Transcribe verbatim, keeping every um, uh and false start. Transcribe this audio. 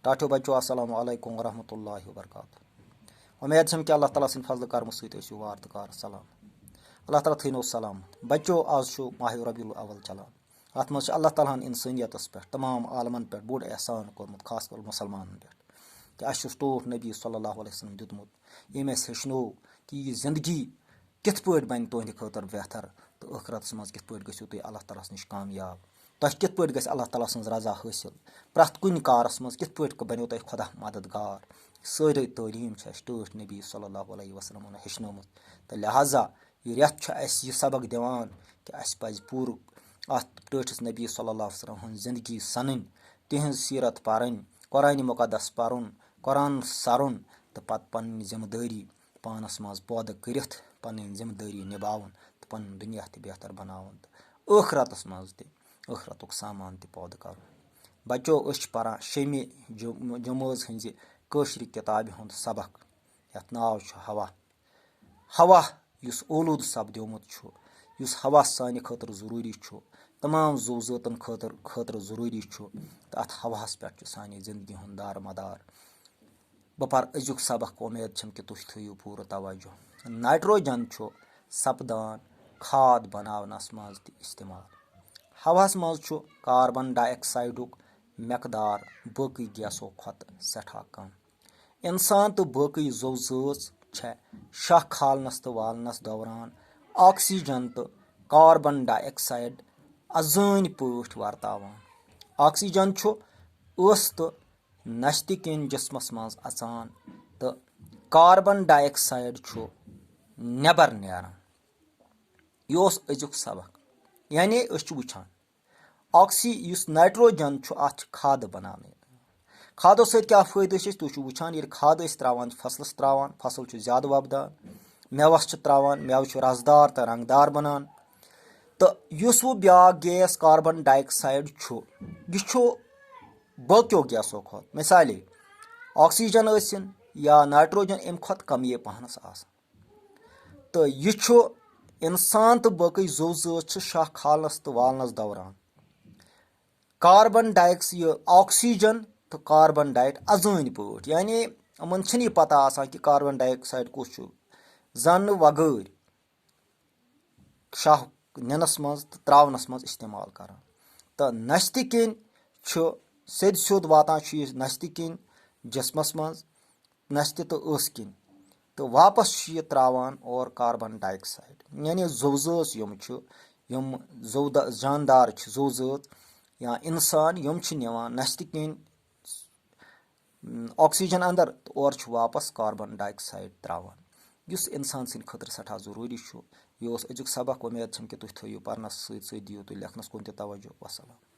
ٹاٹھیو بچو، السلام علیکم ورحمۃ اللہ وبرکاتہ۔ امید چھم کہ اللہ تعالیٰ سٕنٛدِ فضلہٕ کرمہٕ سۭتۍ ٲسِو وارٕ تہٕ کارٕ سلام۔ اللہ تعالیٰ تھٲینو سلامت۔ بچو، آز چھُ ماہِ ربیع الاول چلان۔ اتھ منٛز چھُ اللہ تعالیٰ ہن انسٲنیتس پٮ۪ٹھ، تمام عالمن پٮ۪ٹھ بوٚڑ احسان کوٚرمُت، خاص کر مسلمانن پٮ۪ٹھ، کہ اسہِ چھُ ٹوٹھ نبی صلی اللہ علیہ وسلم دیُتمُت، ییٚمۍ اسہِ ہیٚچھنوو کہ یہِ زندگی کِتھ پٲٹھۍ بنہِ تُہنٛدِ خٲطرٕ بہتر تہٕ ٲخرتس منٛز کِتھ پٲٹھۍ گٔژھِو تُہۍ اللہ تعالیٰ ہس نِش کامیاب۔ تۄہہِ کِتھ پٲٹھۍ گژھِ اللہ تعالیٰ سٕنٛز رضا حٲصِل؟ پرٛٮ۪تھ کُنہِ کارس منٛز کِتھ پٲٹھۍ بنیو تۄہہِ خۄدا مددگار؟ سٲرٕے تعلیٖم چھِ اَسہِ ٹٲٹھۍ نبی صلی اللہ علیہ وسلمن ہیٚچھنٲومٕژ۔ تہٕ لہذا یہِ رٮ۪تھ چھُ اَسہِ یہِ سبق دِوان کہِ اَسہِ پَزِ پوٗرٕ اَتھ ٹٲٹھِس نبی صلی اللہ علیہ وسلم ہٕنٛز زندگی سَنٕنۍ، تِہٕنٛز سیٖرت پَرٕنۍ، قرآنِ مُقدس پَرُن، قرآن سَرُن تہٕ پَتہٕ پَنٕنۍ ذمہٕ دٲری پانَس منٛز پٲدٕ کٔرِتھ پَنٕنۍ ذمہٕ دٲری نِباوُن تہٕ پَنُن دُنیا تہِ بہتر بَناوُن تہٕ ٲخرَتَس منٛز تہِ ٲخرَتُک سامان تہِ پٲدٕ کَرُن۔ بَچو، أسۍ چھِ پَران شیٚمہِ جم-، جمٲژ ہٕنٛزِ کٲشرِ کِتابہِ ہُنٛد سبق، یَتھ ناو چھُ ہوا۔ ہوا یُس اولوٗدٕ سپدیومُت چھُ، یُس ہوا سانہِ خٲطرٕ ضروٗری چھُ، تمام زُو زٲژَن خٲطرٕ، خٲطرٕ ضروٗری چھُ، تہٕ اَتھ ہواہَس پٮ۪ٹھ چھُ سانہِ زندگی ہُنٛد دار مدار۔ بہٕ پَرٕ أزیُک سبق، اُمید چھَم کہِ تُہۍ تھٲیِو پوٗرٕ توجہ۔ نائٹروجن چھُ سپدان کھاد بناونَس منٛز تہِ استعمال۔ ہواہَس منٛز چھُ کاربن ڈائی آکسائیڈُک مقدار باقٕے گیسو کھۄتہٕ سٮ۪ٹھاہ کم۔ انسان تہٕ باقٕے زُو زٲژ چھےٚ شاہ کھالنس تہٕ والنس دوران آکسیجن تہٕ کاربن ڈائی آکسائیڈ ازٲنۍ پٲٹھۍ ورتاوان۔ آکسیجن چھُ ٲس تہٕ نستہِ کِنۍ جسمس منٛز اژان تہٕ کاربن ڈائی آکسائیڈ چھُ نٮ۪بر نیران۔ یہِ اوس أزیُک سبق۔ یعنی أسۍ چھِ وٕچھان، آکسی-، یُس نائٹروجن چھُ، اَتھ چھِ کھادٕ بناونہٕ۔ کھادو سۭتۍ کیٛاہ فٲیدٕ چھِ أسۍ؟ تُہۍ چھِو وٕچھان، ییٚلہِ کھاد أسۍ ترٛاوان چھِ فصلَس، ترٛاوان، فصل چھُ زیادٕ وۄپدان، مٮ۪وَس چھِ ترٛاوان، مٮ۪وٕ چھُ رَسدار تہٕ رنٛگدار بنان۔ تہٕ یُس وۄنۍ بیٛاکھ گیس کاربن ڈائی آکسائیڈ چھُ، یہِ چھُ باقیو گیسو کھۄتہٕ، مثالے، آکسیجن ٲسِن یا نائٹروجن، اَمہِ کھۄتہٕ کَم یہِ پہنَس آسان۔ تہٕ یہِ چھُ انسان تہٕ باقٕے زُو زٲژ چھِ شاہ کھالنس تہٕ والنس دوران کاربن ڈائی آکس-، یہِ آکسیجن تہٕ کاربن ڈائی آکسائیڈ ازٲنۍ پٲٹھۍ، یعنی یِمن چھِنہٕ یہِ پتہ آسان کہِ کاربن ڈائی آکسائیڈ کُس چھُ، زن نہٕ وغٲرۍ شاہ نِنس منٛز تہٕ ترٛاونس منٛز استعمال کران۔ تہٕ نستہِ کِنۍ چھُ سیٚدِ سیوٚد واتان چھُ یہِ نستہِ کِنۍ جسمس منٛز، نستہِ تہٕ ٲس کِنۍ، تہٕ واپس چھُ یہِ ترٛاوان اورٕ کاربن ڈائی آکسائیڈ۔ یعنی زُو زٲژ یِم چھِ، یِم زُو دا-، جاندار چھِ، زُو زٲژ یا انسان، یِم چھِ نِوان نستہِ کِنۍ آکسیجن اندر تہٕ اورٕ چھُ واپس کاربن ڈائی آکسائیڈ ترٛاوان، یُس انسان سٕنٛدِ خٲطرٕ سٮ۪ٹھاہ ضروٗری چھُ۔ یہِ اوس أزیُک سبق۔ اُمید چھم کہِ تُہۍ تھٲیِو پرنس سۭتۍ سۭتۍ، دِیِو تُہۍ لیکھنس کُن تہِ توجہ۔ وسلام۔